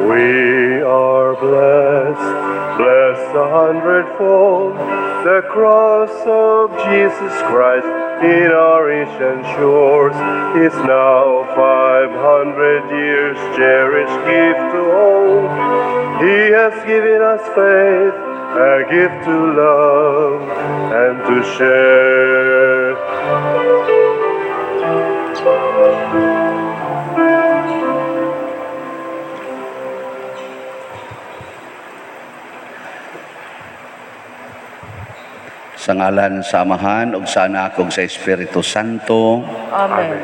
We are blessed, blessed a hundredfold. The cross of Jesus Christ in our ancient shores is now 500 years cherished gift to all. He has given us faith, a gift to love and to share. Sa ngalan sa Amahan ug sa Anak ug sa Espiritu Santo. Amen.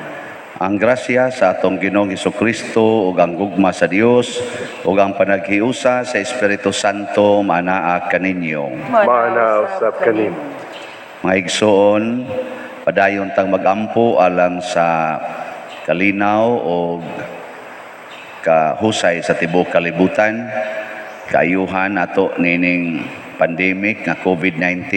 Ang grasya sa atong Ginoong Kristo ug ang gugma sa Dios ug ang panaghiusa sa Espiritu Santo maanaa kaninyo. Maana usab kanimo. Mga igsoon, padayon tang magampo alang sa kalinaw o kahusay sa tibuok kalibutan, kaayuhan ato nining pandemic nga COVID-19,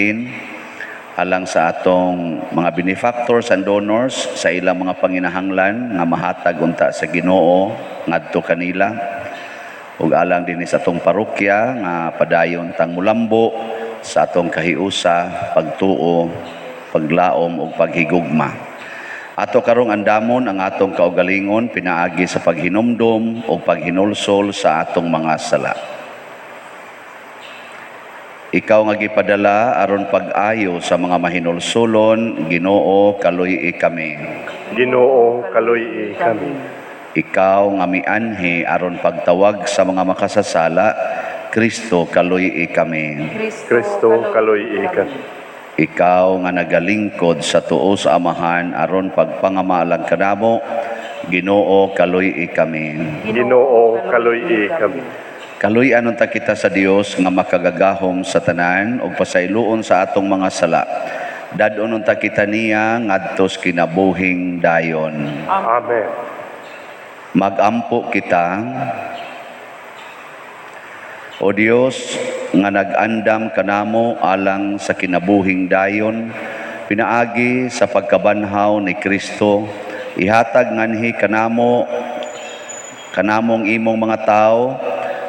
alang sa atong mga benefactors and donors sa ilang mga panginahanglan nga mahatag unta sa Ginoo ngadto kanila, ug alang dinhi sa atong parokya nga padayon tang mulambo sa atong kahiusa, pagtuo, paglaom ug paghigugma. Ato karong andamon ang atong kaugalingon pinaagi sa paghinumdom ug paghinulsol sa atong mga sala. Ikaw nga gipadala aron pag-ayo sa mga mahinulsulon, Ginoo, kaluy-i kami. Ginoo, kaluy-i kami. Ikaw nga mianhi aron pagtawag sa mga makasasala, Kristo, kaluy-i kami. Kristo, kaluy-i kami. Ikaw nga nagalingkod sa tuo sa Amahan aron pagpangamalang kanamo, Ginoo, kaluy-i kami. Ginoo, kaluy-i kami. Kaluy-an unta kita sa Dios nga makagagahom sa tanan ug pasayloon sa atong mga sala. Dad-on unta kita niya ngadto sa kinabuhing dayon. Amen. Magampo kita. O Dios nga nag-andam kanamo alang sa kinabuhing dayon pinaagi sa pagkabanhaw ni Kristo, ihatag nganhi kanamo, kanamong imong mga tawo,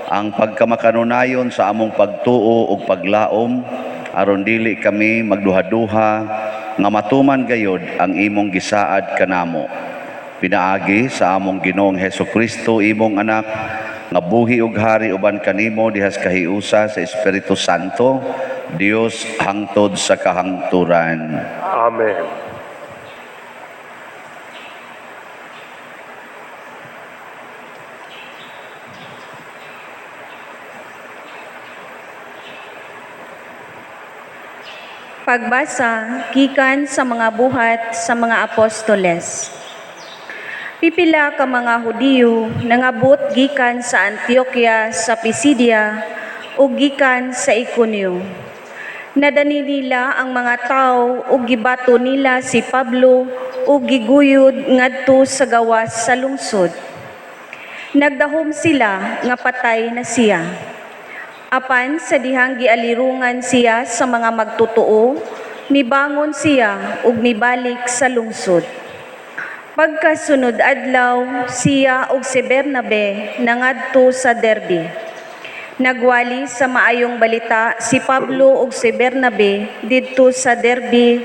ang pagkamakanunayon sa among pagtuo ug paglaom aron dili kami magduhaduha nga matuman gayod ang imong gisaad kanamo pinaagi sa among Ginoong Hesus Kristo, imong anak, nga buhi ug hari uban kanimo dihas kahiusa sa Espiritu Santo, Dios, hangtod sa kahangturan. Amen. Pagbasa gikan sa mga Buhat sa mga Apostoles. Pipila ka mga Hudiyo nangabot gikan sa Antioquia sa Pisidia ug gikan sa Iconio. Nadani nila ang mga tao ug gibato nila si Pablo ug giguyod ngadto sa gawas sa lungsod. Nagdahom sila nga patay na siya. Apan sa dihang gialirungan siya sa mga magtotoo, mibangon siya ug mibalik sa lungsod. Pagkasunod adlaw, siya ug si Bernabe nangadto sa Derbe. Nagwali sa maayong balita si Pablo ug si Bernabe didto sa Derbe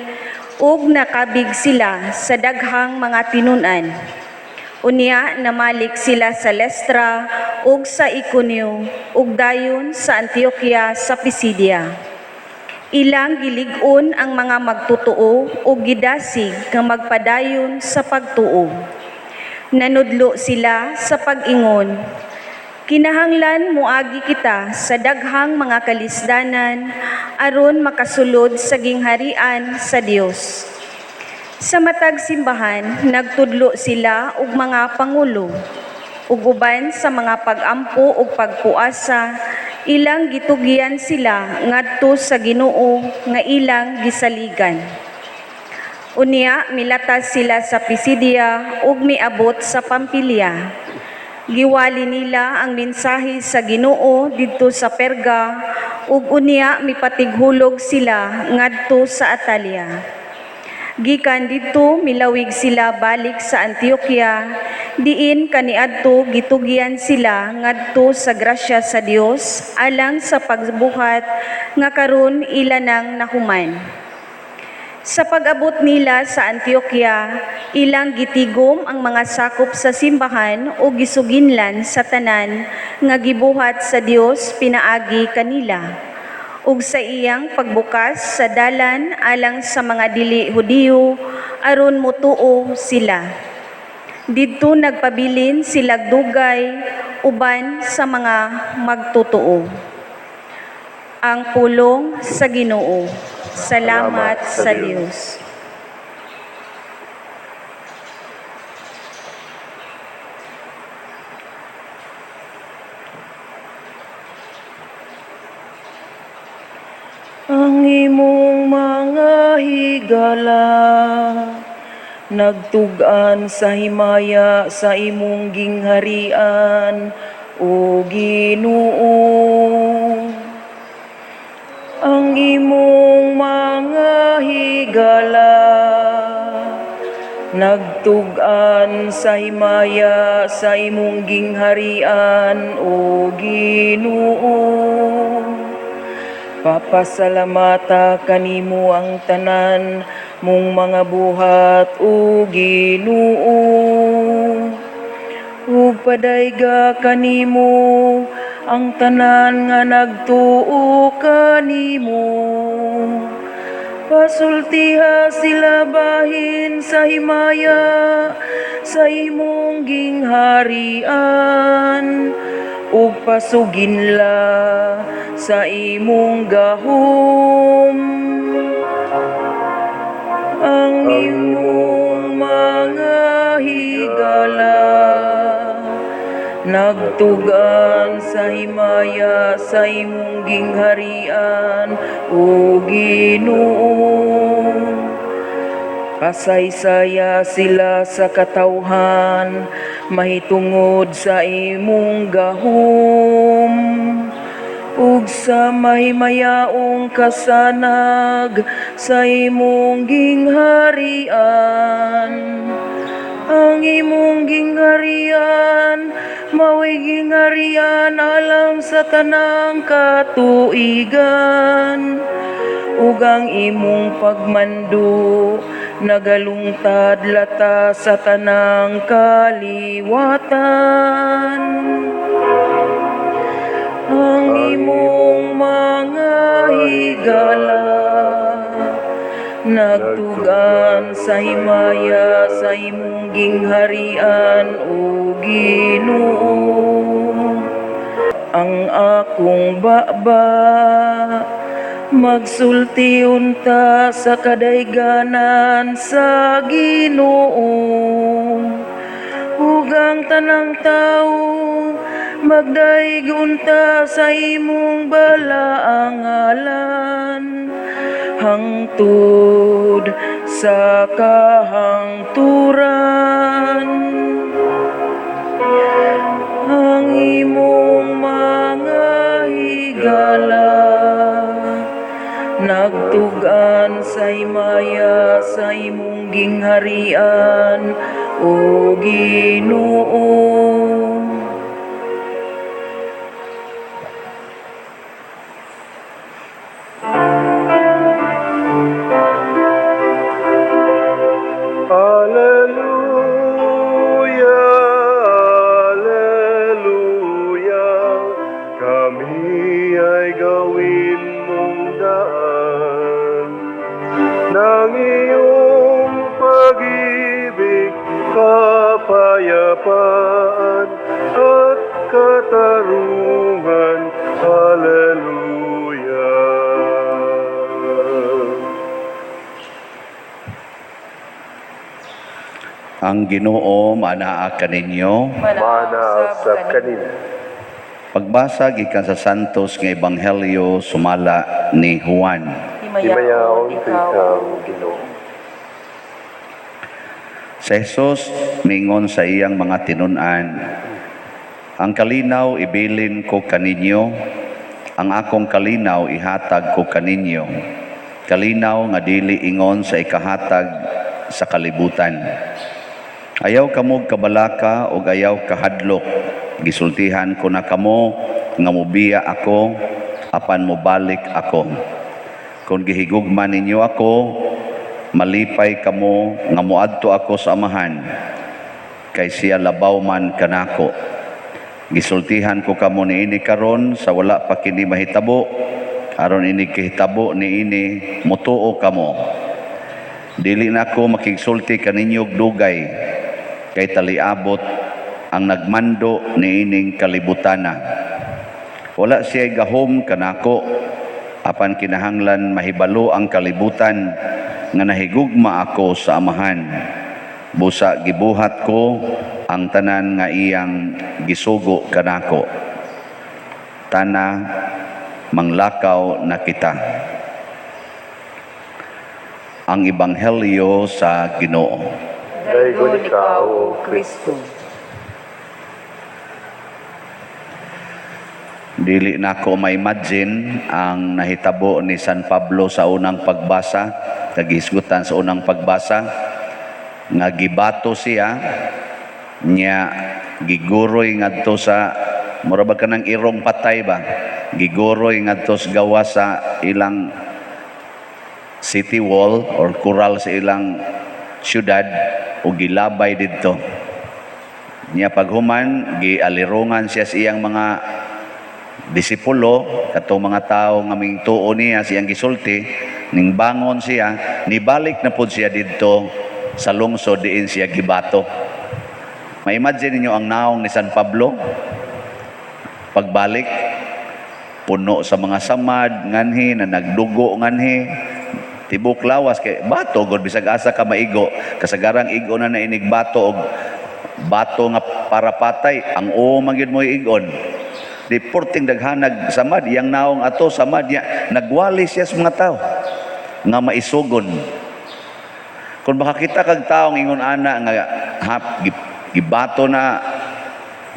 ug nakabig sila sa daghang mga tinun-an. Unya namalik sila sa Lestra ug sa Iconio ug dayon sa Antioquia sa Pisidia. Ilang gilig-on ang mga magtotoo ug gidasig nga magpadayon sa pagtuo. Nanudlo sila sa pag-ingon, "Kinahanglan moagi kita sa daghang mga kalisdanan aron makasulod sa gingharian sa Dios." Sa matag simbahan nagtudlo sila og mga pangulo, ug uban sa mga pag-ampo ug pagpuasa, ilang gitugyan sila ngadto sa Ginoo nga ilang gisaligan. Unya milatas sila sa Pisidia ug miabot sa Pampilia. Giwali nila ang mensahe sa Ginoo didto sa Perga ug unya mipatighulog sila ngadto sa Atalia. Gikan didto milawig sila balik sa Antioquia, diin kaniadto gitugyan sila ngadto sa grasya sa Dios alang sa pagbuhat nga karon ila nang nahuman. Sa pag-abot nila sa Antioquia, ilang gitigom ang mga sakop sa simbahan o gisuginlan sa tanan nga gibuhat sa Dios pinaagi kanila. Ug sa iyang pagbukas sa dalan alang sa mga dili Hudiyo aron motuo sila. Didto nagpabilin sila dugay uban sa mga magtotoo. Ang pulong sa Ginoo. Salamat sa Dios. Ang imong mga higala nagtug-an sa himaya sa imong gingharian, o Ginoo. Ang imong mga higala nagtug-an sa himaya sa imong gingharian, o Ginoo. Papasalamata kanimo ang tanan mong mga buhat, o Ginoo. Ug padayga kanimo ang tanan nga nagtuo kanimo. Pasultiha sila bahin sa himaya sa imong gingharian ug pasuginla sa imong gahom. Ang imong mga higala nagtugan sa himaya sa imong gingharian, o Ginoo. Pasaysaya sila sa katawhan mahitungod sa imong gahom ug sa mahimayaong kasanag sa imong gingharian. Ang imong gingharian mao'y gingharian alang sa tanang katuigan, ug ang imong pagmando nagalungtad lata sa tanang kaliwatan. Ang imong mga higala nagtugan sa himaya sa imong gingharian, o Ginoo. Ang akong baba magsulti unta sa kadayganan sa Ginoo, ug ang tanang tawo magdayeg unta sa imong balaang ngalan hangtod sa kahangturan. Ang imong mga higala nagtugan sa himaya sa imong gingharian, o Ginoo. Alleluia, Alleluia, kami ay gawin mong daan ng iyong pag-ibig, kapayapaan at katarungan. Alleluia. Ang Ginoo manaa kaninyo. Mana sa kanila. Pagbasa gikan sa Santos nga Ebanghelyo sumala ni Juan. Himayaon ikaw, Ginoo. Sa Jesus mingon sa iyang mga tinun-an, "Ang kalinaw ibilin ko kaninyo, ang akong kalinaw ihatag ko kaninyo. Kalinaw nga dili ingon sa ikahatag sa kalibutan. Ayaw kamo kabalaka ug ayaw kahadlok. Gisultihan ko na kamo nga mobiya ako apan mobalik ako. Kung gihigugma ninyo ako, malipay kamo nga moadto ako sa Amahan, kay siya labaw man kanako. Gisultihan ko kamo niini karon sa wala pa kini mahitabo, aron inig kahitabo niini motuo kamo. Dili na ako makigsulti kaninyo og dugay, kay taliabot ang nagmando niining kalibutana. Wala siya gahom kanako, apan kinahanglan mahibalo ang kalibutan nga nahigugma ako sa Amahan. Busa gibuhat ko ang tanan nga iyang gisugo kanako. Tana, manglakaw na kita. Ang Ebanghelyo sa Ginoo. Daygon ikaw, O Kristo. Dili nako ma-imagine ang nahitabo ni San Pablo sa unang pagbasa, kagisgutan sa unang pagbasa, nga gibato siya, nya giguroy ngadto sa mura ba kanang irong patay ba, giguroy ngadto sa gawas sa ilang city wall or kural sa ilang syudad ug gilabay didto. Nya paghuman, gialirungan siya sa iyang mga disipulo, katong mga tawo nga mingtuo niya siyang gisulti, ning bangon siya, nibalik na pud siya didto sa lungsod diin siya gibato. Ma-imagine ninyo ang naong ni San Pablo pagbalik, puno sa mga samad nganhi na nagdugo nganhi tibok lawas kay bato gud, bisag asa ka maigo, kasagarang igo na na inig bato og bato nga para patay ang uo man gyud mo igon. Di porting daghanag samad iyang naong ato, samad niya, nagwali siya sa mga tao nga maisugon. Kung makakita kag taong ingon ana nga hap, gibato na,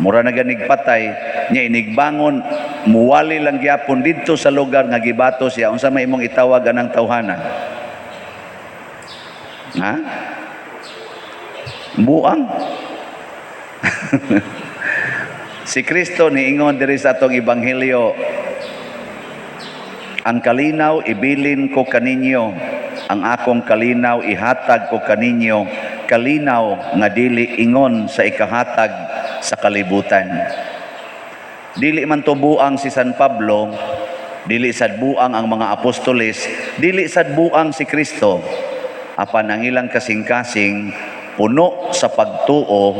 mura na ganig patay niya, inigbangon muwali lang gyapon didto sa lugar nga gibato siya, unsa may imong itawag anang tawhana? Ha? Buang. Si Kristo niingon diri sa atong ebanghelyo, "Ang kalinaw ibilin ko kaninyo, ang akong kalinaw ihatag ko kaninyo, kalinaw nga dili ingon sa ikahatag sa kalibutan." Dili man to buang si San Pablo, dili sad buang ang mga apostoles, dili sad buang si Kristo. Apan ang ilang kasing-kasing puno sa pagtuo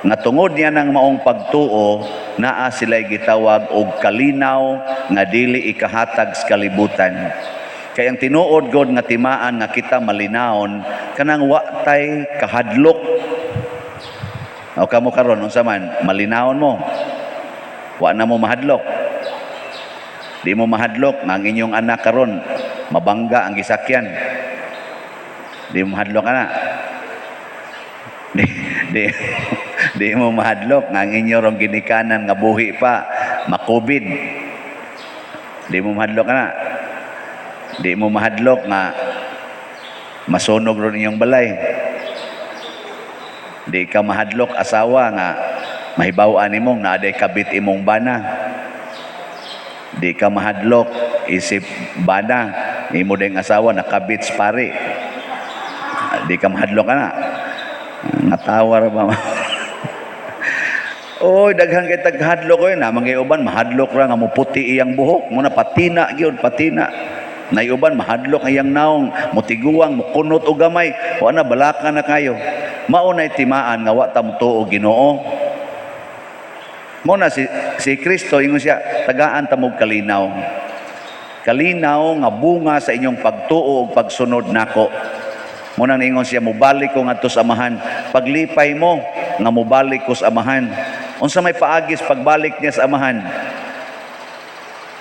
nga tungod niya ng maong pagtuo, naa sila'y gitawag og kalinaw nga dili ikahatag sa kalibutan. Kay ang tinuod god nga timaan nga kita malinawon, kanang wa tay kahadlok. O kamo karon, unsa man, malinawon mo? Wa na mo mahadlok? Di mo mahadlok nga ang inyong anak karon mabangga ang gisakyan? Di mo mahadlok ana? Di mo mahadlok nga ang inyo rong ginikanan nga buhi pa makubid? Di mo mahadlok ana? Di mo mahadlok nga masunog ron inyong balay? Di ka mahadlok, asawa, nga mahibaw-an nimong naa day kabit imong bana? Di ka mahadlok isip bana imo ding asawa nakabit sa pari? Di ka mahadlok ana? Natawa ra ba? Oy, daghan kay taghadlok oy na mga uban mahadlok ra nga muputi iyang buhok, mo na patina gyud, patina. Nay uban mahadlok ang iyang naong, mutiguang, mukunot og gamay, wa na balaka na kayo. Mao nay timaan nga wa ta motuo Ginoo. Mo na si Kristo ingon siya, tagaan ta mog kalinaw. Kalinaw nga bunga sa inyong pagtuo ug pagsunod nako. Mo nang ingon siya, mubalik ko ngadto sa Amahan. Paglipay mo nga mubalik ko sa Amahan. Unsa may paagis pagbalik niya sa Amahan?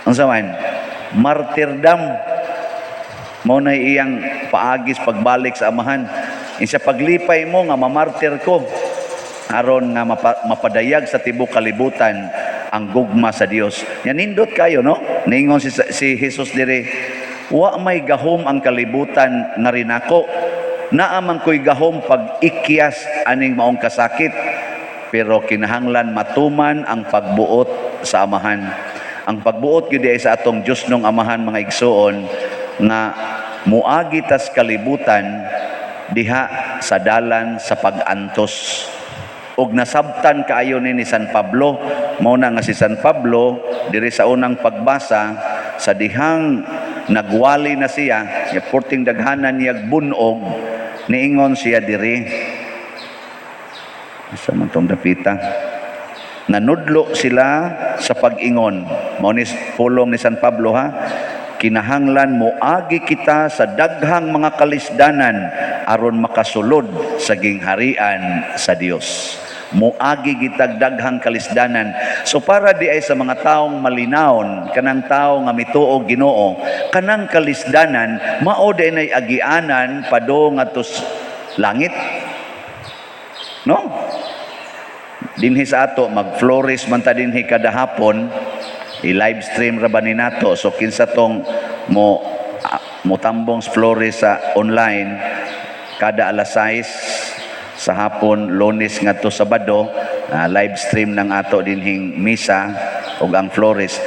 Unsa man? Martyrdom. Mao na iyang paagis pagbalik sa Amahan. Insa paglipay mo nga mamartir ko aron nga mapadayag sa tibok kalibutan ang gugma sa Dios. Nya nindot kayo, no? Niingon si Jesus diri, Wa may gahom ang kalibutan nga rinako. Naa man ko'y gahom pag ikyas aning maong kasakit, pero kinahanglan matuman ang pagbuot sa Amahan. Ang pagbuot gyud ay sa atong Dios nung Amahan, mga igsuon, nga muagi tas kalibutan diha sa dalan sa pag-antos. Ug nasabtan kaayo ni San Pablo. Mao na nga si San Pablo diri sa unang pagbasa, sa dihang nagwali na siya ya, purting daghanan niyag bunog, niingon siya diri sa man tong dapita, "Nanudlo sila sa pag-ingon." Mao ni pulong ni San Pablo, ha, "Kinahanglan moagi kita sa daghang mga kalisdanan aron makasulod sa gingharian sa Dios." Moagi gitag daghang kalisdanan. So para di ay sa mga taong malinawon, kanang tao nga mituo Ginoo, kanang kalisdanan mao di nay agianan padung ngadto sa langit, no? Dinhi sa ato, mag-flores man ta dinhi kada hapon, i-live stream ra ba ni nato. So kinsa tong mo motambong sa flores sa online kada alas 6 sa hapon, Lunes ngadto Sabado, live stream ng ato dinhing misa ug ang flores.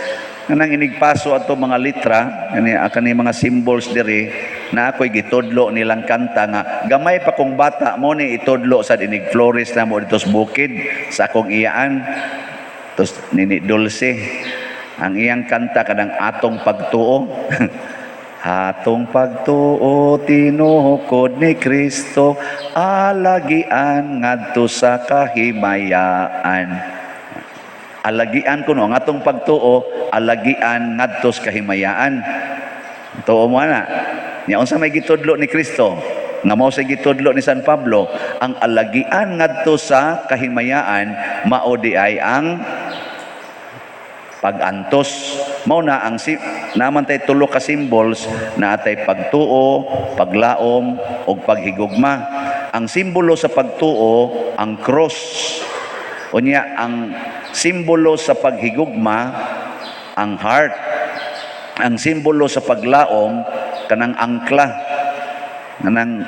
Kanang inigpaso ato mga litra kani, kani mga symbols diri na ako'y gitudlo nilang kanta nga gamay pa kong bata mo ni itudlo sa inig flores na mo dito sa bukid sa akong iyaan. Tos Nini Dulce ang iyang kanta, kanang "Atong Pagtuo". Atong pagtuo tinukod ni Kristo, alagian ngadto sa kahimayaan. Alagian kuno ang atong pagtuo, alagian ngadto sa kahimayaan. Tuo mo na. Nya unsa may gitudlo ni Kristo? Nga mao sa gitudlo ni San Pablo, ang alagian ngadto sa kahimayaan mao di ay ang pag-antos. Mao na ang si naman tay tulo ka symbols na atay pagtuo, paglaom ug paghigugma. Ang simbolo sa pagtuo, ang cross. Unya ang simbolo sa paghigugma, ang heart. Ang simbolo sa paglaom, kanang angkla. Kanang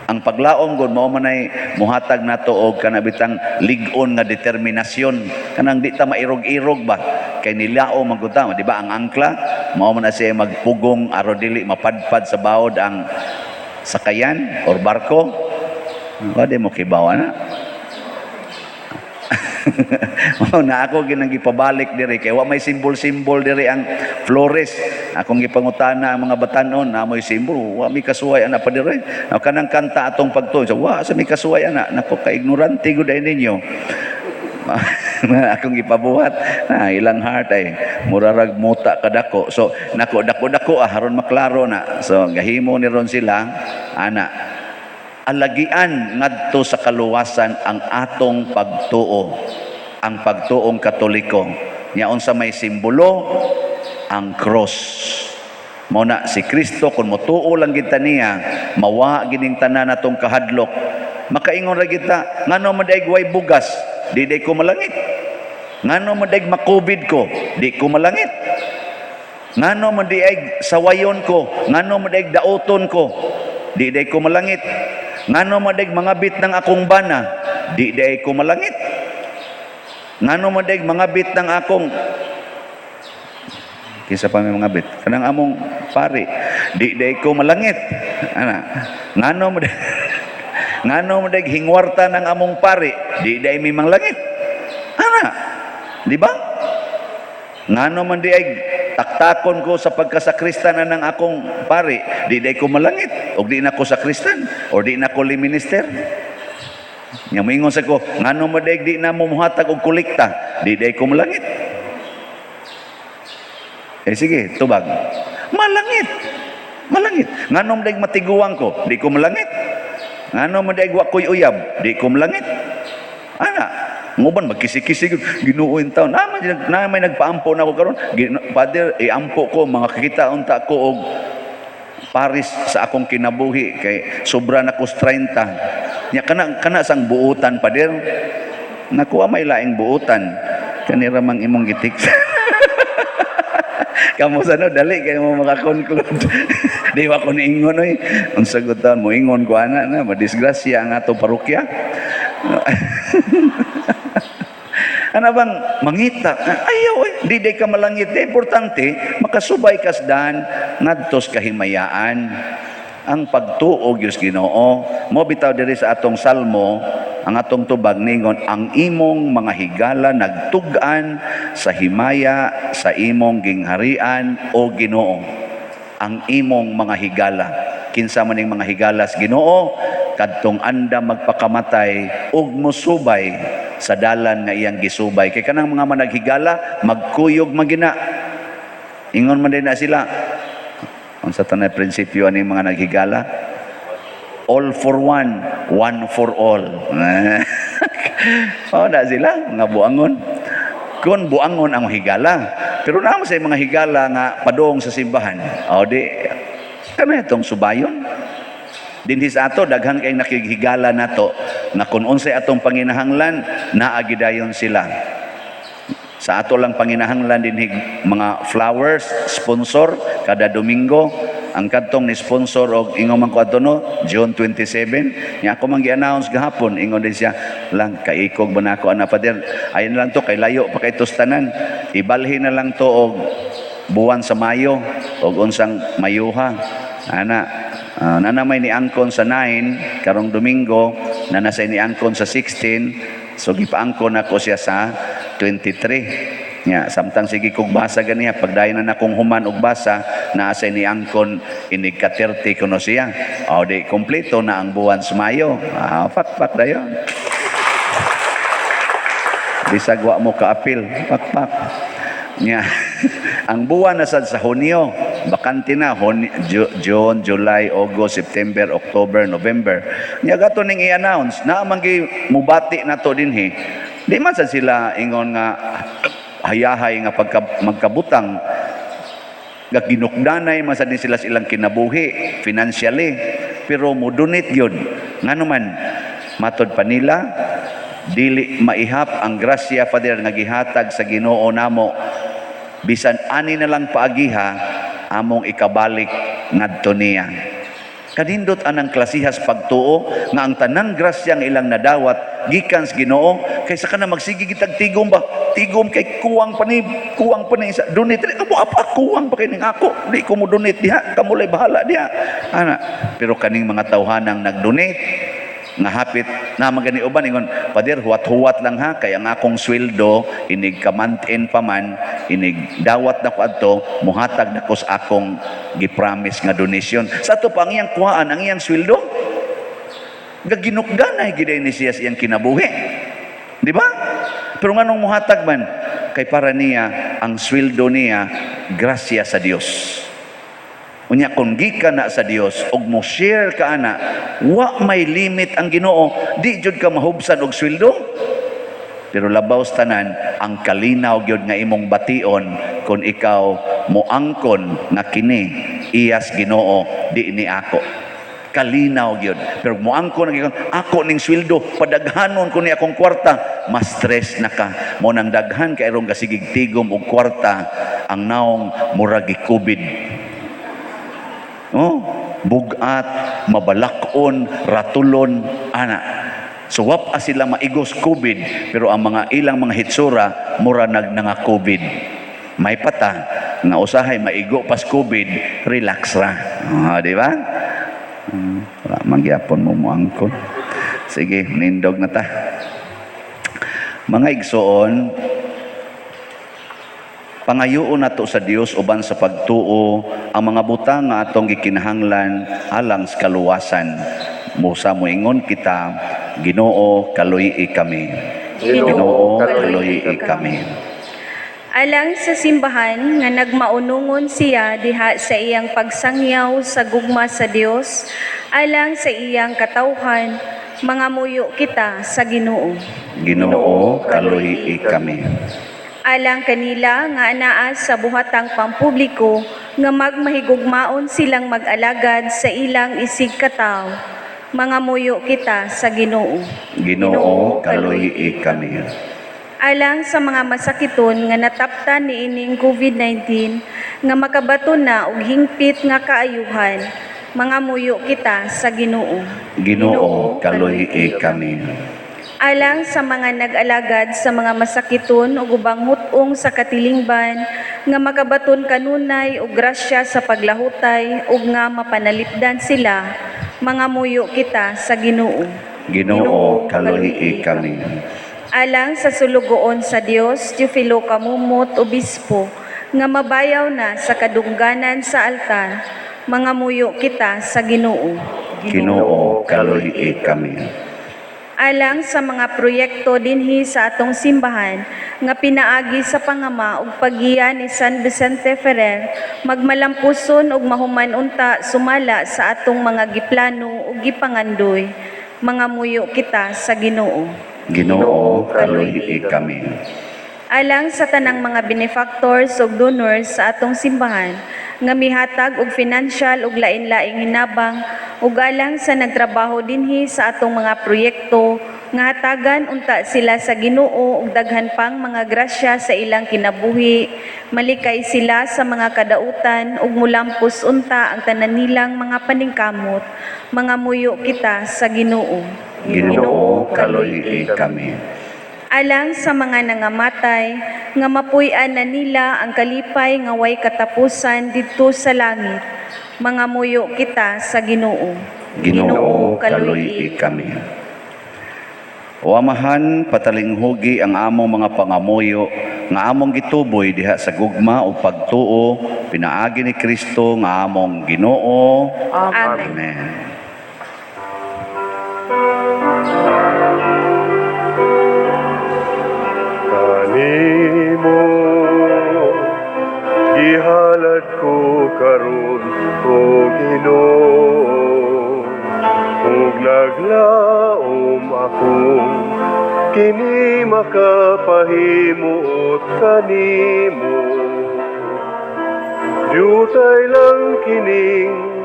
ang paglaom gud mao man ay muhatag nato og kana bitang lig-on nga determinasyon, kanang di ta mairog-irog ba, kay nilaom man gud ta, di ba? Ang angkla mao man na siya magpugong aron dili mapadpad sa baod ang sakayan or barko. Wa di mo kibaw na. Mao na ako ginang gipabalik diri kay wa may simbol-simbol diri ang flores. Akong gipangutana ang mga batanon na moy simbol, wa mi kasuway ana pa diri. Now, kanang kanta "Atong Pagtuo", so, wa sa mi kasuway ana. Nako, ka ignorante gud ay ninyo. Akong gipabuhat na ilang heart ay murarag muta kadako. So nako, dako-dako ah, aron maklaro na. So gahimo ni ron sila ana, alagian ngadto sa kaluwasan ang atong pagtuo, ang pagtuong Katoliko. Nya unsa may simbolo? Ang cross. Mao na si Kristo, kung motuo lang kita niya, mawa gining tanan natong kahadlok. Makaingon ra kita, ngano man daig way bugas, di day ko malangit? Ngano man daig makubid ko, di ko malangit? Ngano man di ay sawayon ko, ngano man daig dauton ko, di day ko malangit? Ngano man daig mangabit ng akong bana, di day ko malangit? Ngano man daig mangabit ng akong, kinsa pa may mangabit, kanang among pari, di day ko malangit ana? Ngano man daig hingwarta ng among pari, di day mi manglangit ana, di ba? Ngano man di ay taktakon ko sa pagkasakristan na ng akong pari, di day ko malangit og di na ko sakristan or di na ko minister? Nya moingon sa ko, ngano man day di na mo muhatag og kolekta, di day ko malangit? Eh sige, tubag. Malangit. Malangit. Ngano man day matiguang ko, di ko malangit? Ngano man day wa ko'y uyab, di ko malangit? Ana, nguban magkisi-kisi Ginoo in taon. Na may nagpaampo na ako karon. Father, iampo ko mga kakita unta ko og paris sa akong kinabuhi kay sobra na ko 30. Nya kana kana sang buutan, pader. Nakuha may laing buutan. Kanira mang imong gitik. Kamo sa no, dali kayo mo makakonclude. Di ba ko niingon oy? Unsa gud taon mo ingon ko ana na madisgrasya ang atong parokya. Ano bang mangita? Ayaw eh. Di day ka malangit. Di importante, makasubay kas dan ngadtos kahimayaan. Ang pagtuo gyud Ginoo, mo bitaw diri sa atong salmo, ang atong tubag ningon, ang imong mga higala nagtug-an sa himaya sa imong gingharian, o Ginoo. Ang imong mga higala. Kinsa man ning mga higalas Ginoo? Kadtong andam magpakamatay ug mosubay sa dalan nga iyang gisubay. Kay kanang mga managhigala, magkuyog magina. Ingon man din na sila. Unsa tanay prinsipyo ani mga naghigala? All for one, one for all. Oh, na sila mga buangon. Kung buangon ang higala. Pero naman sa mga higala nga padong sa simbahan. O di kana itong subayon. Dinhi sa ato daghan kay nakighigala nato na kung unsay atong panginahanglan, naa gidayon sila. Sa ato lang panginahanglan dinhi mga flowers, sponsor kada Domingo. Ang kadtong ni sponsor og ingon man ko adto no, June 27 nya ako man gi-announce gahapon, ingon din siya lang, kaikog ba nako ana, Father? Ayon lang to kay layo pa kay tanan, ibalhin na lang to og buwan sa Mayo og unsang Mayuha ana. Nana may niangkon sa 9 karong Domingo, nana say niangkon sa 16, so gipaangkon nako siya sa 23. Nya samtang sige kog basa ganiha, pagdayon na nakong human og basa, naa say niangkon inig ka 30 kuno siya. O di kompleto na ang buwan sa Mayo. Ah, pakpak dayon. Bisag wa mo kaapil, pakpak. Nya ang buwan na sad sa Hunyo, bakante na June, July, August, September, October, November. Nya gato ning i-announce, naa man gi mubati na to dinhi. Di man sad sila ingon nga hayahay nga pagka, magkabutang, gaginukdanay man sad din sila sa ilang kinabuhi financially, pero mo donate gyud. Ngano man, matod pa nila, dili maihap ang grasya, Father, nga gihatag sa Ginoo namo. Bisan ani na lang paagiha among ikabalik ngadto niya. Kanindot anang klasihas pagtuo nga ang tanang grasya nga ilang nadawat gikan sa Ginoo, kaysa kana magsige gitag tigom ba, tigom kay kuwang pa ni, kuwang pa ni sa donate amo apa, kuwang pa kay ning ako, di ko mo donate diha, kamo lay bahala diha ana. Pero kaning mga tawhanang nag-donate nga hapit na magani uban ingon, "Pader, huwat-huwat lang ha, kay ang akong sweldo inig ka-month-end pa man, inig dawat na ko adto, muhatag na ko sa akong gi-promise nga donation." Sa ato pa ang iyang kuhaan ang iyang sweldo, gaginukdanay gid ni siya sa iyang kinabuhi, di ba? Pero nganong muhatag man? Kay para niya ang sweldo niya grasya sa Dios. Unya kung gikan na sa Dios ug mo share ka ana, wa may limit ang Ginoo, di jud ka mahubsan og sweldo. Pero labaw sa tanan, ang kalinaw gyud nga imong bation kung ikaw moangkon nga kini iyas Ginoo, di ni ako. Kalinaw gyud. Pero moangkon nga ako ning sweldo, padaghanon ko ni akong kwarta, mas stress na ka. Mo nang daghan kay aron gasigig tigom og kwarta, ang naong murag COVID. Oh, bugat, mabalakon, ratulon, ana. So wap sila maigos COVID, pero ang mga ilang mga hitsura mura nag nga COVID. May pata nga usahay maigo pas COVID, relax ra. Ah, di ba? Wala man gyapon mo moangkon. Sige, nindog na ta. Mga igsoon, pangayoon nato sa Dios uban sa pagtuo ang mga butang nga atong gikinahanglan alang sa kaluwasan. Musa moingon kita, Ginoo, kaluy-i kami. Ginoo, kaluy-i kami. Alang sa simbahan nga nagmaunungon siya diha sa iyang pagsangyaw sa gugma sa Dios, alang sa iyang katawhan, mangamuyo kita sa Ginoo. Ginoo, kaluy-i kami. Alang kanila nga anaa sa buhatang pampubliko nga magmahigugmaon silang mag-alagad sa ilang isig kataw, mangamuyo kita sa Ginoo. Ginoo, kaluy-i kami. Alang sa mga masakiton nga nataptan niining COVID-19 nga makabaton na og hingpit nga kaayuhan. Mangamuyo kita sa Ginoo. Ginoo, kaluy-i kami. Alang sa mga nag-alagad sa mga masakiton ug ubang hut-ong sa katilingban nga makabaton kanunay og grasya sa paglahutay ug nga mapanalipdan sila, mangamuyo kita sa Ginoo. Ginoo, kaluy-i kami. Alang sa sulugoon sa Dios, Teofilo Kamumot, Obispo, nga mabayaw na sa kadungganan sa altar, mangamuyo kita sa Ginoo. Ginoo, kaluy-i kami. Alang sa mga proyekto dinhi sa atong simbahan nga pinaagi sa pangama ug paggiya ni San Vicente Ferrer, magmalampuson ug mahuman unta sumala sa atong mga giplano ug gipangandoy, mangamuyo kita sa Ginoo. Ginoo, kaluy-i kami. Alang sa tanang mga benefactors ug donors sa atong simbahan nga mihatag og financial ug lain-laing hinabang ug alang sa nagtrabaho dinhi sa atong mga proyekto nga hatagan unta sila sa Ginoo og daghan pang mga grasya sa ilang kinabuhi, malikay sila sa mga kadautan ug mulampos unta ang tanan nilang mga paningkamot, mangamuyo kita sa Ginoo. Ginoo, kaluy-i kami. Alang sa mga nangamatay nga mapuy-an na nila ang kalipay nga way katapusan didto sa langit, mangamuyo kita sa Ginoo. Ginoo, kaluy-i kami. O Amahan, patalinghugi ang among mga pangamuyo nga among gituboy diha sa gugma o pagtuo pinaagi ni Kristo nga among Ginoo. Amen. Amen. Kanimo gihalad ko karon, o Ginoo, ug naglaom ako kini makapahimuot kanimo. Diutay lang kining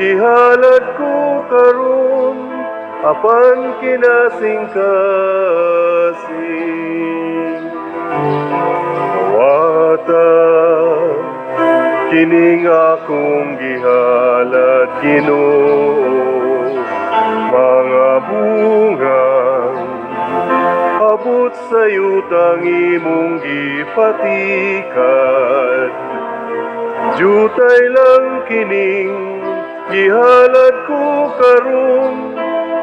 gihalad ko karon, apan kinasing-kasing. Wata kining akong gihalad, Ginoo, mga bungang abot sa yutang imong gipatikan. Jutay lang kining gihalad ko karon,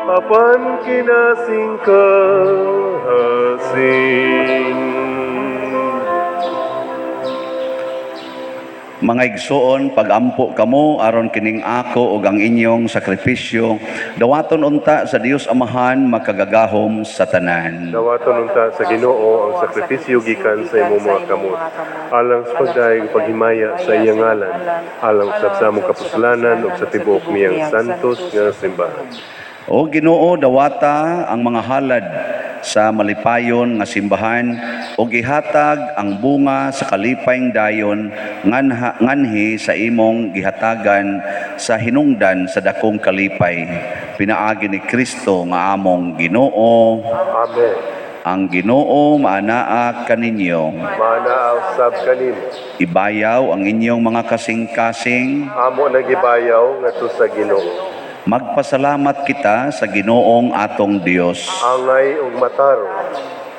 apan kinasing-kasing. Mga igsoon, pagampo kamo aron kining ako ug ang inyong sakripisyo dawaton unta sa Dios Amahan makagagahom sa tanan. Dawaton unta sa Ginoo ang sakripisyo gikan sa imong mga kamot, alang sa pagdayeg ug paghimaya sa iyang ngalan, alang sa among kapuslanan ug sa tibuok niyang santos nga simbahan. O Ginoo, dawata ang mga halad sa malipayon nga simbahan ug gihatag ang bunga sa kalipayng dayon nganhi sa imong gihatagan sa hinungdan sa dakong kalipay pinaagi ni Kristo nga among Ginoo. Amen. Ang Ginoo maanaa kaninyo. Maanaa usab kanimo. Ibayaw ang inyong mga kasing-kasing. Amo nagibayaw ngadto sa Ginoo. Magpasalamat kita sa Ginoong atong Dios. Angay ug matarong.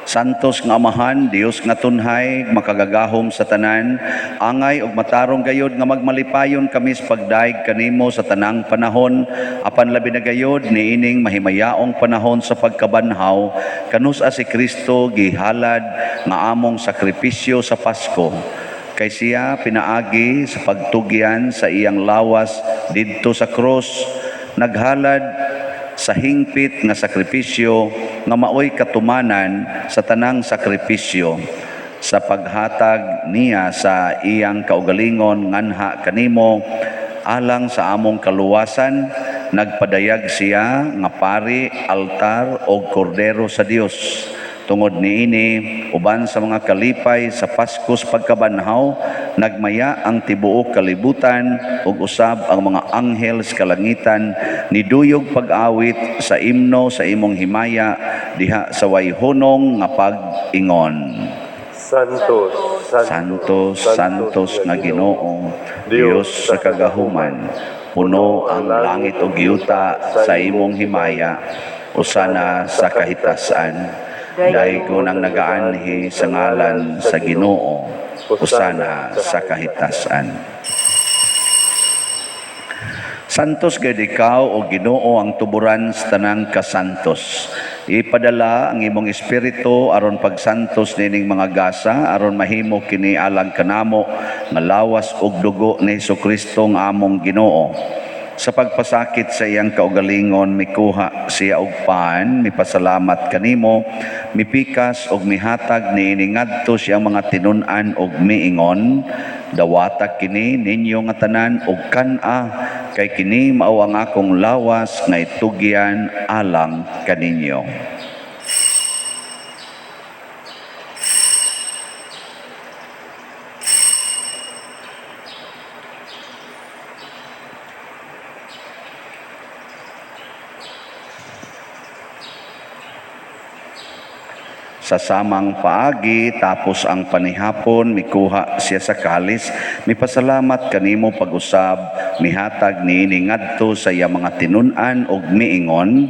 Santos nga Amahan, Dios nga tunhay, makagagahom sa tanan, angay ug matarong gayod nga magmalipayon kami sa pagdaig kanimo sa tanang panahon, apan labi na gayod niining mahimayaong panahon sa pagkabanhaw, kanus-a si Kristo gihalad nga among sakripisyo sa Pasko. Kay siya pinaagi sa pagtugyan sa iyang lawas didto sa krus, naghalad sa hingpit nga sakripisyo nga maoy katumanan sa tanang sakripisyo sa paghatag niya sa iyang kaugalingon nganha kanimo alang sa among kaluwasan. Nagpadayag siya nga pari, altar og kordero sa Dios. Tungod niini, uban sa mga kalipay sa Paskos pagkabanhaw, nagmaya ang tibuok kalibutan ug usab ang mga anghel sa kalangitan niduyog pag-awit sa imno sa imong himaya diha sa way hunong nga pag-ingon. Santos, Santos, Santos nga Ginoo, Dios sa kagahuman, puno ang langit ug yuta sa imong himaya, usana sa kahitasan. Daygon ang nagaanhi sa ngalan sa Ginoo, usana sa kahitasan. Santos gayud ikaw o Ginoo, ang tuburan sa tanang kasantos. Ipadala ang imong espiritu aron pagsantos nining mga gasa aron mahimo kini alang kanamo nga lawas ug dugo ni Hesukristo nga among Ginoo. Sa pagpasakit sa iyang kaugalingon, mikuha siya og pan, mipasalamat kanimo, mipikas og mihatag niini ngadto sa iyang mga tinun-an og miingon, "Dawata kini ninyo nga tanan og kan-a, kay kini mao ang akong lawas nga itugyan alang kaninyo." Sa samang paagi, tapos ang panihapon, mikuha siya sa kalis, mipasalamat kanimo pag-usab, mihatag niini ngadto sa iya mga tinun-an og miingon,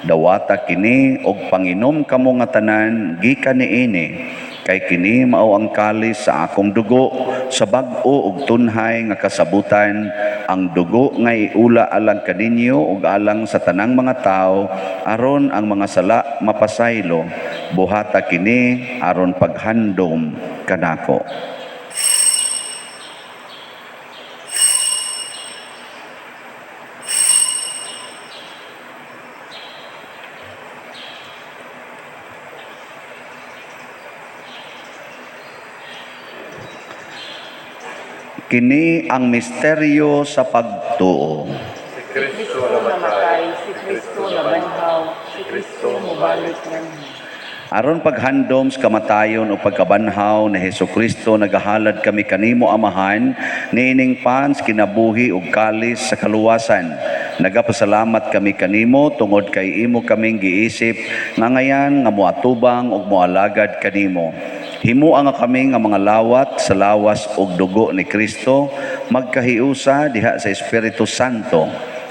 "Dawata kini og panginom kamo nga tanan gikan niini, kay kini mao ang kalis sa akong dugo sa bag-o ug tunhay nga kasabutan, ang dugo nga iula alang kaninyo ug alang sa tanang mga tawo aron ang mga sala mapasaylo. Buhata kini aron paghandom kanako." Kini ang misteryo sa pagtuo. Si Si Kristo Kristo namatay, namatay, si Kristo nabanhaw, si Kristo mobalik nganhi. Aron paghandom sa kamatayon o pagkabanhaw ni Hesukristo, nagahalad kami kanimo, Amahan, niining pan sa kinabuhi ug kalis sa kaluwasan. Nagapasalamat kami kanimo tungod kay imo kaming giisip nga ngayan nga moatubang ug moalagad kanimo. Himua nga kami nga mga lawat sa lawas ug dugo ni Kristo magkahiusa diha sa Espiritu Santo.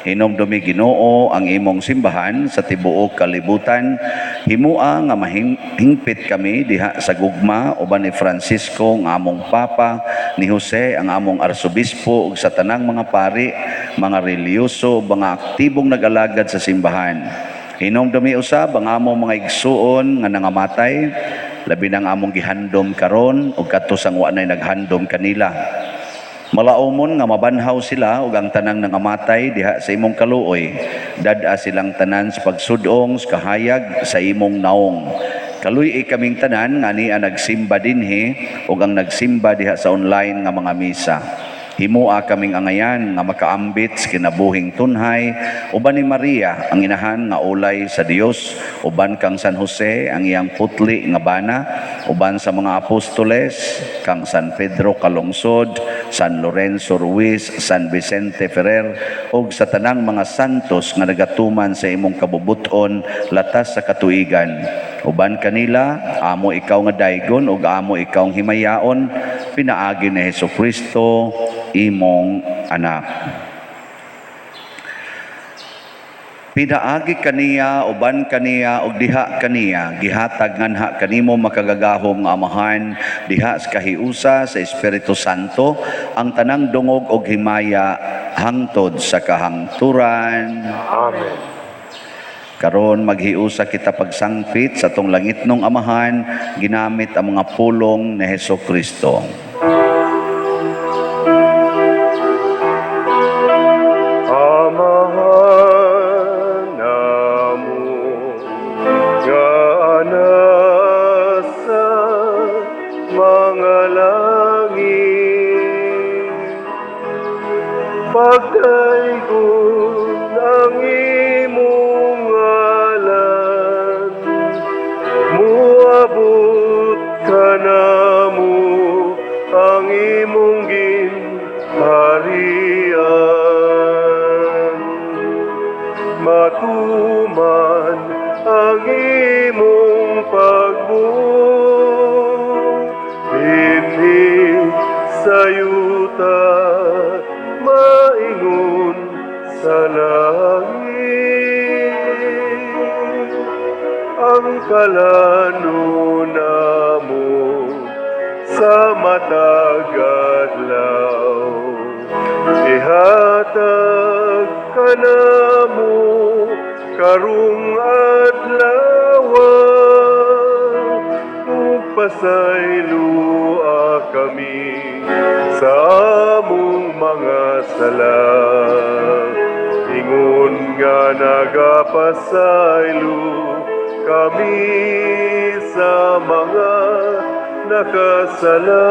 Hinomdumi, Ginoo, ang imong simbahan sa tibuok kalibutan. Himua nga mahingpit kami diha sa gugma uban ni Francisco nga among Papa, ni Jose ang among arsobispo ug sa tanang mga pari, mga relihiyoso, ug mga aktibong nag-alagad sa simbahan. Hinomdumi usab ang among mga igsuon nga nangamatay, labi nang among gihandom karon ug kadto sang wa nay naghandom kanila. Malaumon nga mabanhaw sila ug ang tanang nangamatay diha sa imong kaluoy. Dad-a silang tanan sa pagsudong sa kahayag sa imong naong. Kaluy-i kaming tanan nga ania nagsimba dinhi ug ang nagsimba diha sa online nga mga misa. Himua kaming angayan nga makaambit sa kinabuhing tunhay uban ni Maria ang inahan nga ulay sa Dios, uban kang San Jose ang iyang putli nga bana, uban sa mga apostoles kang San Pedro Calungsod, San Lorenzo Ruiz, San Vicente Ferrer ug sa tanang mga santos nga nagatuman sa imong kabubuton latas sa katuigan. Uban kanila, amo ikaw nga daygon ug amo ikaw himayaon pinaagi ni Hesukristo imong anak. Pinaagi kaniya, uban kaniya, ug diha kaniya, gihatag nganha kanimo, makagagahom nga Amahan, diha sa kahiusa sa Espiritu Santo, ang tanang dungog og himaya hangtod sa kahangturan. Amen. Karon maghiusa kita pagsangpit sa atong langitnong Amahan ginamit ang mga pulong ni Hesus Kristo. Amahan namo nga nasa mga langit, pagdaygon ang imong ngalan, muabot kanamo ang imong ginharian, matuman ang imong pagbuot dinhi. Sa yuta, maingon sa langit. Ang kalan-on namo sa matag adlaw, ihatag kanamo karong adlaw, ug pasayloa kami sa among mga sala, ingon nga nagapasaylo kami sa mga nakasala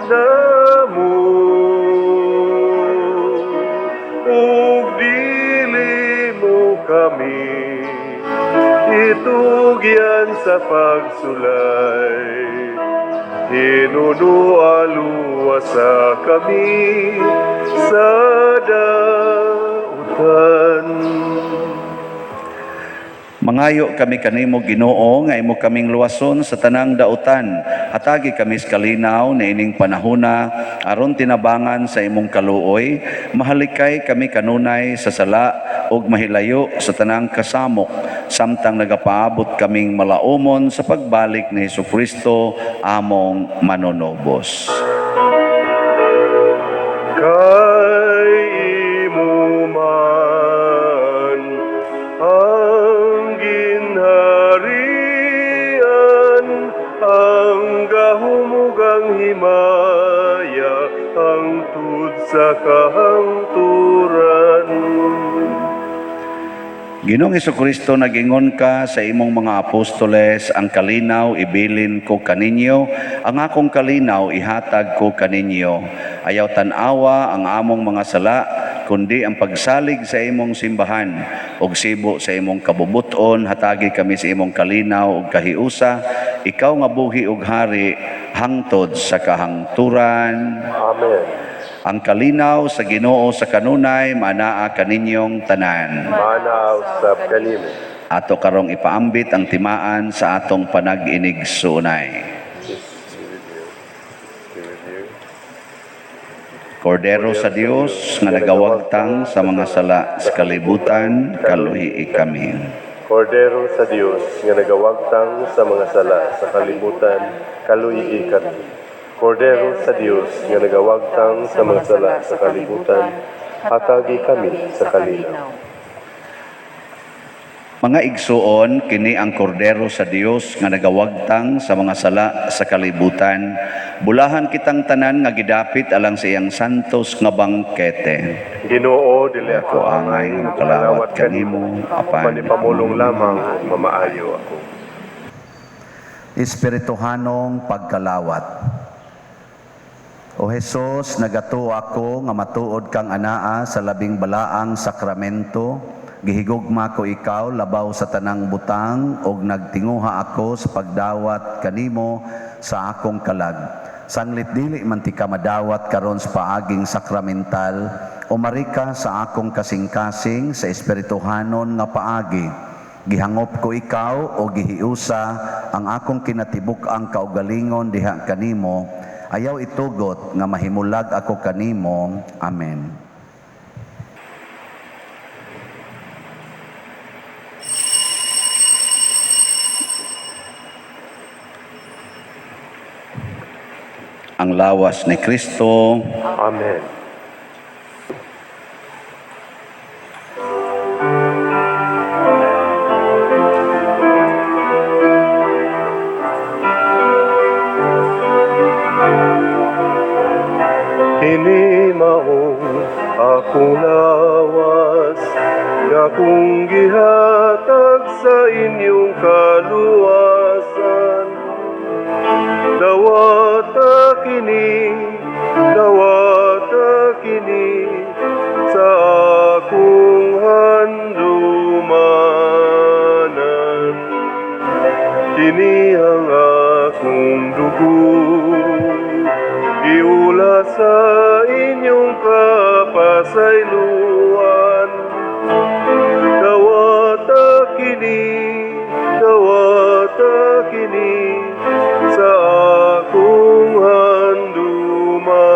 namo, ug dili mo kami itugyan sa pagsulay, hinunoa luwasa kami sa dautan. Mangayo kami kanimo, Ginoo, nga imo kaming luwason sa tanang dautan. Hatagi kami sa kalinaw niining panahona aron tinabangan sa imong kaluoy, mahalikay kami kanunay sa sala ug mahilayo sa tanang kasamok samtang nagapaabot kaming malaumon sa pagbalik ni Hesukristo among manunubos. Kay imo man ang ginharian, ang gahom ug ang himaya, hangtod sa kahangturan. Ginoong Kristo, nagingon ka sa imong mga apostoles, "Ang kalinaw ibilin ko kaninyo, ang akong kalinaw ihatag ko kaninyo." Ayaw tan-awa ang among mga sala, kundi ang pagsalig sa imong simbahan. Ug sibo sa imong kabubuton, hatagi kami sa imong kalinaw ug kahiusa, ikaw nga buhi ug hari hangtod sa kahangturan. Amen. Ang kalinaw sa Ginoo sa kanunay manaa kaninyong tanan. Maanaa usab kanimo. Ato karong ipaambit ang timaan sa atong panag-inigsuonay. Peace be with you. Be with you. Kordero sa Dios nga nagawagtang sa mga sala sa kalibutan, kaluhii kami. Kordero sa Dios nga nagawagtang sa mga sala sa kalibutan, kaluhii kami. Kordero sa Dios nga nagawagtang sa mga sala sa kalibutan, hatagi kami sa kalinaw. Mga igsuon, kini ang kordero sa Dios nga nagawagtang sa mga sala sa kalibutan. Bulahan kitang tanan nga gidapit alang sa iyang santos nga bangkete. Ginoo, dili Ako angay nga makalawat kanimo, apan ipamulong lamang ug mamaayo ako. Espirituhanong pagkalawat. O Hesus, nagatuo ako nga matuod kang anaa sa labing balaang sakramento. Gihigugma ko ikaw labaw sa tanang butang ug nagtinguha ako sa pagdawat kanimo sa akong kalag. Sanglit dili man tika madawat karon sa paaging sakramental, umari ka sa akong kasing-kasing sa espirituhanon nga paagi. Gihangop ko ikaw o gihiusa ang akong kinatibuk-ang kaugalingon diha kanimo. Ayaw itugot nga mahimulag ako kanimo. Amen. Ang lawas ni Kristo. Amen. Kini mao akong lawas nga akong gihatag sa inyong kaluwasan. Dawata kini, dawata kini sa akong handumanan. Kini ang akong dugo, giula sa inyong kapasayloan. Dawata kini, dawata kini sa akong handumanan.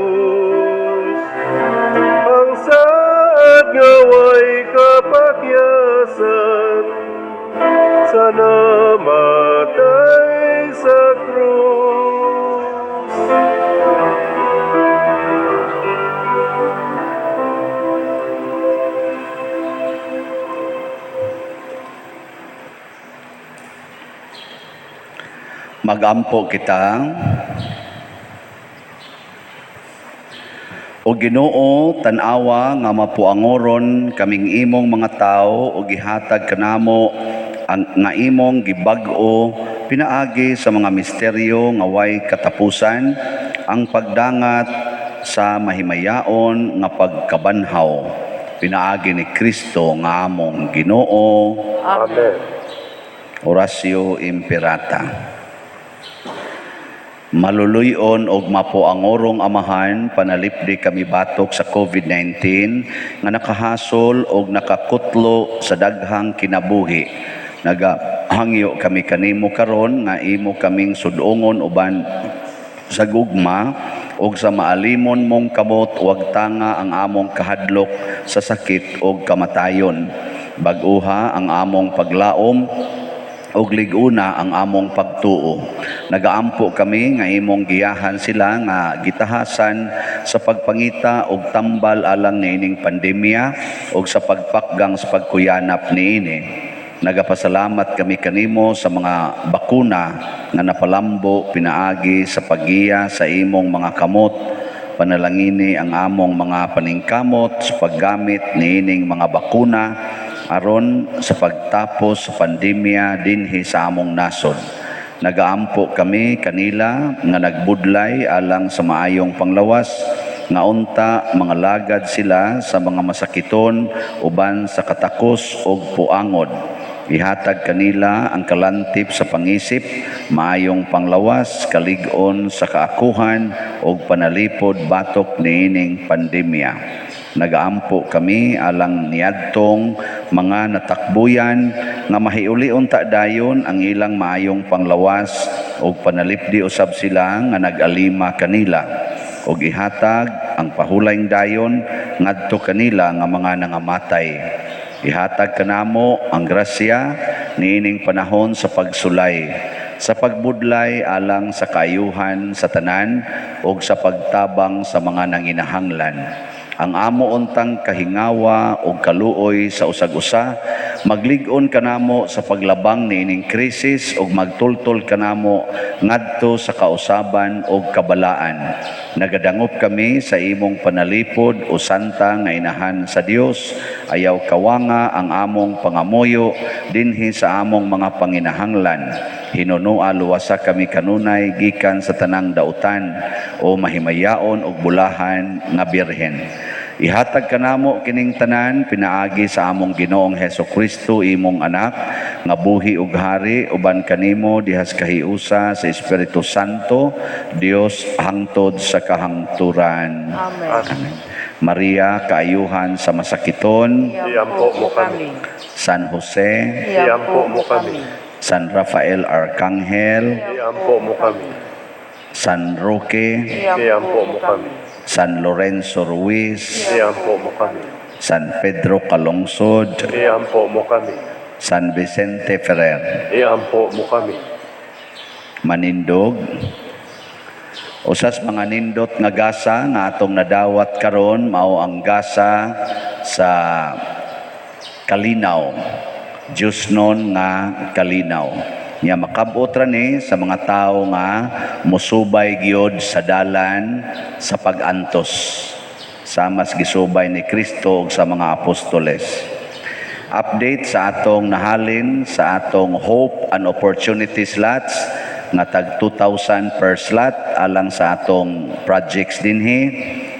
krus. Ang saad nga way kapakyasan sa namatay sa krus. Magampo kita. O Ginoo, tan-awa nga mapuangoron kaming imong mga tawo o gihatag kanamo ang nga imong gibag-o pinaagi sa mga misteryo nga way katapusan ang pagdangat sa mahimayaon nga pagkabanhaw pinaagi ni Kristo nga among Ginoo. Amen. Oratio Imperata. Maluluyon og mapuangorong Amahan, panalipdi kami batok sa COVID-19 nga nakahasol og nakakutlo sa daghang kinabuhi. Nagahangyo kami kanimo karon nga imo kaming sudongon uban sa gugma og sa maalimon mong kamot, wag tanga ang among kahadlok sa sakit og kamatayon. Bag-uha ang among paglaom ug lig-una ang among pagtuo. Nagaampo kami nga imong giyahan sila nga gitahasan sa pagpangita og tambal alang niining pandemya ug sa pagpakgang sa pagkuyanap niini. Nagapasalamat kami kanimo sa mga bakuna nga napalambo pinaagi sa paggiya sa imong mga kamot. Panalangini ang among mga paningkamot sa paggamit niining mga bakuna aron sa pagtapos sa pandemya dinhi sa among nasod. Nagaampo kami kanila nga nagbudlay alang sa maayong panglawas, nga unta mga lagad sila sa mga masakiton uban sa katakos og puangod. Ihatag kanila ang kalantip sa pangisip, maayong panglawas, kalig-on sa kaakuhan og panalipod batok niining pandemya. Nagaampo kami alang niadtong mga natakbuyan nga mahiulion ta dayon ang ilang maayong panglawas og panalipdi usab sila nga nag-alima kanila og ihatag ang pahulayng dayon ngadto kanila nga mga nangamatay. Ihatag kanamo ang grasya niining panahon sa pagsulay, sa pagbudlay alang sa kaayuhan sa tanan ug sa pagtabang sa mga nanginahanglan. Ang amo untang kahingawa ug kaluoy sa usag-usa, maglig-on kanamo sa paglabang niining krisis ug magtultol kanamo ngadto sa kausaban ug kabalaan. Nagadangop kami sa imong panalipod o santa nga inahan sa Dios. Ayaw kawanga ang among pangamuyo dinhi sa among mga panginahanglan. Hinunua luwasa kami kanunay gikan sa tanang dautan o mahimayaon og bulahan nga birhen. Ihatag kanamo kining tanan pinaagi sa among Ginoong Heso Kristo, imong anak nga buhi ug hari uban kanimo dihas kahiusa sa Espiritu Santo, Dios, hangtod sa kahangturan. Amen. Amen. Maria, kaayuhan sa masakiton, Iampo mo kami. San Jose, Iampo mo kami. San Rafael Arcangel, Iampo mo kami. San Roque, Iampo mo kami. San Lorenzo Ruiz, Iampo mo kami. San Pedro Calungsod, Iampo mo kami. San Vicente Ferrer. Iampo mo kami. Manindog. Usas mga nindot nga gasa nga atong nadawat karon mao ang gasa sa kalinaw. Diyos nun nga kalinaw. Nya makabot ra ni sa mga tawo nga musubay gyud sa dalan sa pag-antos. Samas gisubay ni Kristo ug sa mga apostoles. Update sa atong nahalin sa atong Hope and Opportunity slots nga tag 2,000 per slot alang sa atong projects dinhi.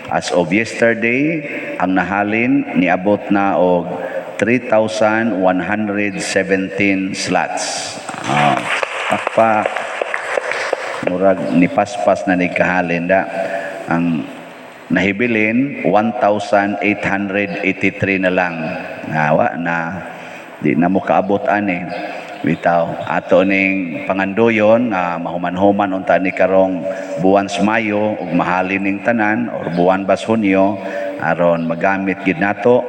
As of yesterday, ang nahalin niabot na og 3,117 slots. Ah, pakpak. Murag nipaspas na ni kahalin da. Ang nahibilin 1,883 na lang. Nawa na di na mo kaabot ani. Bitaw ato ning pangandoyon nga mahuman-human unta ni karong buwan sa Mayo ug mahalin ning tanan or buwan bas Hunyo aron magamit gid nato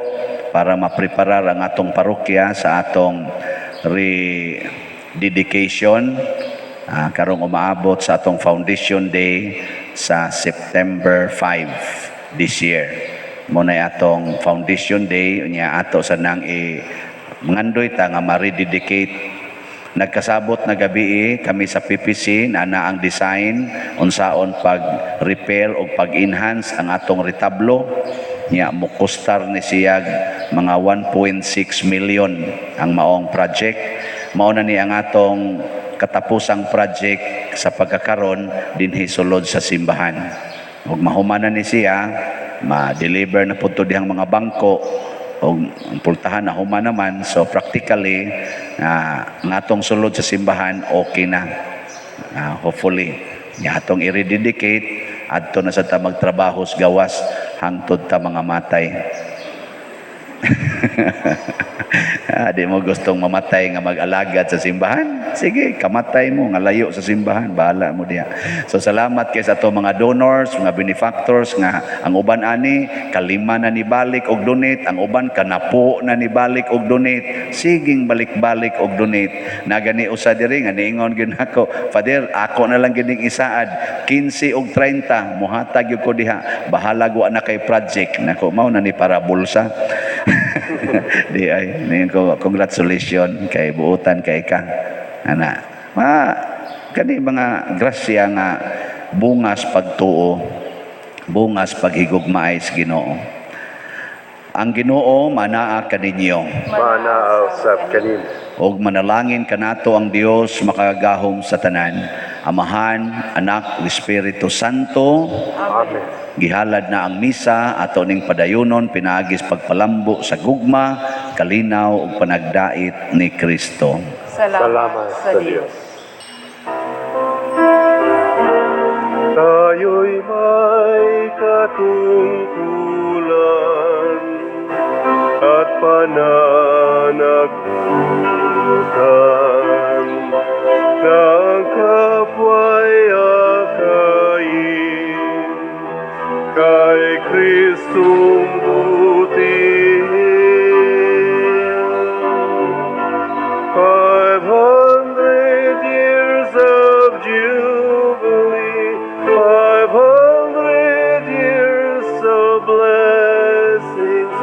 para mapreparar ang atong parokya sa atong rededication karong umaabot sa atong Foundation Day sa September 5 this year. Mao na atong Foundation Day, unya ato sa nang i mangandoy ta nga ma-rededicate. Nagkasabot na gabi kami sa PPC na ang design unsaon pag repair o pag-enhance ang atong retablo. Nya mokustar ni siya mga 1.6 million ang maong project. Mao na ni ang atong katapusang project sa pagkakaron dinhi sulod sa simbahan. Ug mahuman na ni siya, ma-deliver na pud to dihang mga bangko og ang pultahan na human naman, so practically ang atong sulod sa simbahan okay na. Hopefully nya atong i-rededicate, adto na sa ta magtrabaho sa gawas hangtod ta mga matay. Di mo gustong mamatay nga mag-alagad sa simbahan? Sige, kamatay mo nga layo sa simbahan, bahala mo diha. So salamat kay sa ato mga donors, mga benefactors nga ang uban ani kalima na ni balik og donate, ang uban kanapo na ni balik og donate. Siging balik-balik og donate. Nagani usa diri nga niingon gyud nako, "Father, ako na lang gining isaad 15 og 30 muhatag gyud ko diha. Bahala wa na kay project." Nako, mao na ni para bulsa. Di ay ningon ko, "Congratulations kay buutan kay ka." Ana. Ma kani mga grasya nga bungas pagtuo, bungas paghigugmaay sa Ginoo. Ang Ginoo manaa kaninyo. Manaa usab kanimo. Og manalangin kanato ang Dios makagagahom sa tanan, Amahan, Anak, ug Espiritu Santo. Amen. Gihalad na ang misa, ato ning padayunon pinaagis pagpalambo sa gugma, kalinaw ug panagdait ni Kristo. Salamat, Salamat sa Diyos. Tayo'y may katungkulan at pananagutan na ang kapwa'y akayin kay Kristong butihin. 500 years of jubilee, 500 years of blessings.